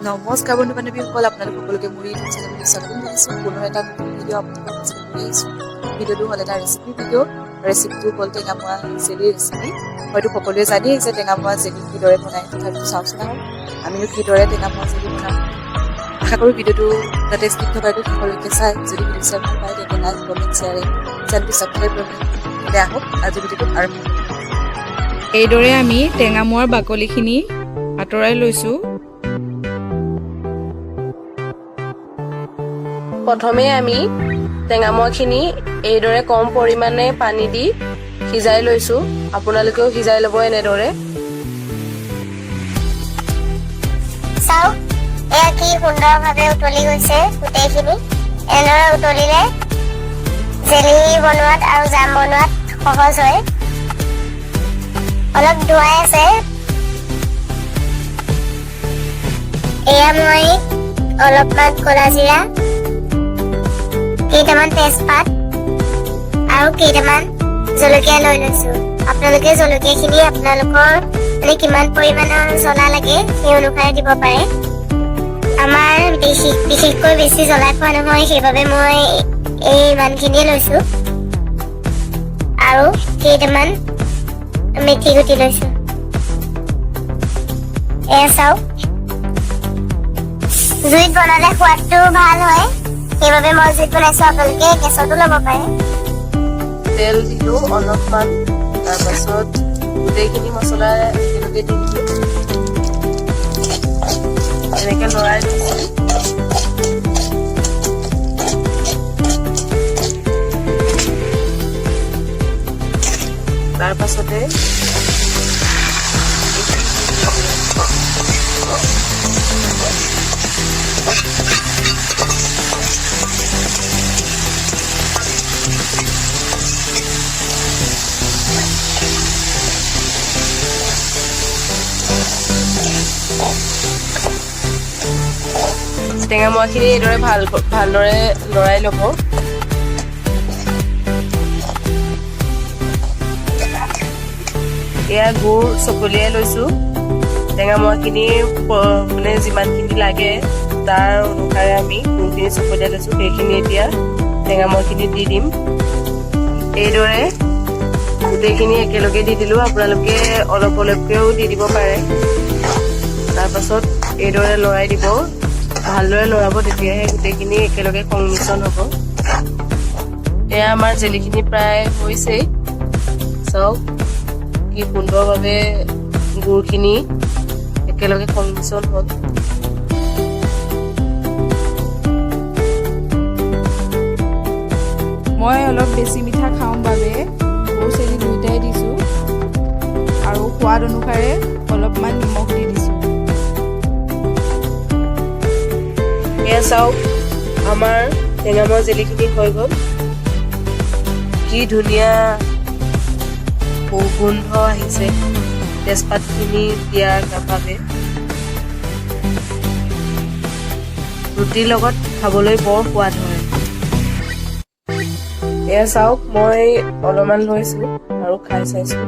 নমস্কাৰ বন্ধু বান্ধৱীসকল, আপোনালোক সকলোকে মোৰ ইউটিউব চেনেললৈ স্বাগতম জনাইছোঁ। পুনৰ এটা নতুন ভিডিঅ' আপোনালোকৰ মাজলৈ লৈ আহিছোঁ। ভিডিঅ'টো হ'ল এটা ৰেচিপি ভিডিঅ'। ৰেচিপিটো হ'ল টেঙামৰা জেলিৰ ৰেচিপি। হয়তো সকলোৱে জানেই যে টেঙামৰা জেলি কিদৰে বনায়, তথাপিতো চাওকচোন আহক আমিও কিদৰে টেঙামৰা জেলি বনাম। আশা কৰোঁ ভিডিঅ'টো যাতে স্কিপ নকৰাকৈ শেষলৈকে চাই। যদি ভিডিঅ' চাই ভাল পায়, তেন্তে লাইক, কমেণ্ট, শ্বেয়াৰ, চেনেলটো ছাবস্ক্ৰাইব কৰিব। তেন্তে আহক, আজি ভিডিঅ'টো আৰম্ভ কৰোঁ। এইদৰে আমি টেঙামৰাৰ বাকলিখিনি আঁতৰাই লৈছোঁ। প্ৰথমে আমি টেঙামৰাখিনি এইদৰে কম পৰিমাণে পানী দি সিজাই লৈছোঁ। আপোনালোকেও সিজাই ল'ব এনেদৰে। চাওক, এয়া কি সুন্দৰভাৱে উতলি গৈছে গোটেইখিনি। এনেদৰে উতলিলে জেলি বনোৱাত আৰু জাম বনোৱাত সহজ হয়। অলপ ধোৱাই আছে। এয়া মই অলপমান ক'লা জিৰা, কেইটামান তেজপাত আৰু কেইটামান জলকীয়া লৈ লৈছো। আপোনালোকে জলকীয়াখিনি আপোনালোকৰ মানে কিমান পৰিমাণৰ জ্বলা লাগে, সেই অনুসাৰে দিব পাৰে। আমাৰ বিশেষকৈ বেছি জ্বলা খোৱা নহয়, সেইবাবে মই এই ইমানখিনিয়ে লৈছো। আৰু কেইটামান মেথি গুটি লৈছো। এয়া চাওক, জুইত বনালে সোৱাদটো ভাল হয়, সেইবাবে মই জুইত বনাইছো। আপোনালোকে গেছতো ল'ব পাৰে। তেল দিলোঁ অলপমান, তাৰপাছত গোটেইখিনি মছলা একেলগে দি দিলোঁ। এনেকৈ লৰাই লৈছোঁ। তাৰপাছতে এইখিনি দি দিলোঁ। টেঙামৰাখিনি এইদৰে ভালদৰে লৰাই ল'ব। এয়া গুৰ চকলিয়াই লৈছোঁ। টেঙামৰাখিনি মানে যিমানখিনি লাগে, তাৰ অনুসাৰে আমি গুৰখিনি চকলিয়াই লৈছোঁ। সেইখিনি এতিয়া টেঙামৰাখিনি দি দিম। এইদৰে গোটেইখিনি একেলগে দি দিলোঁ। আপোনালোকে অলপ অলপকৈও দি দিব পাৰে। তাৰপাছত এইদৰে লৰাই দিব। ভালদৰে লৰাব, তেতিয়াহে গোটেইখিনি একেলগে সংমিশ্ৰণ হ'ব। এয়া আমাৰ জেলিখিনি প্ৰায় হৈছেই। চাওক, কি সুন্দৰভাৱে গুৰখিনি একেলগে সংমিশ্ৰণ হ'ল। মই অলপ বেছি মিঠা খাওঁ বাবে গুৰ চেনি দুয়োটাই দিছোঁ আৰু সোৱাদ অনুসাৰে অলপমান নিমখ দি দিছোঁ। এয়া চাওক, আমাৰ টেঙামৰা জেলিখিনি হৈ গ'ল। কি ধুনীয়া সুগন্ধ আহিছে তেজপাতখিনি দিয়াৰ বাবে। ৰুটিৰ লগত খাবলৈ বৰ সোৱাদ হয়। এয়া চাওক, মই অলপমান লৈছো আৰু খাই চাইছো।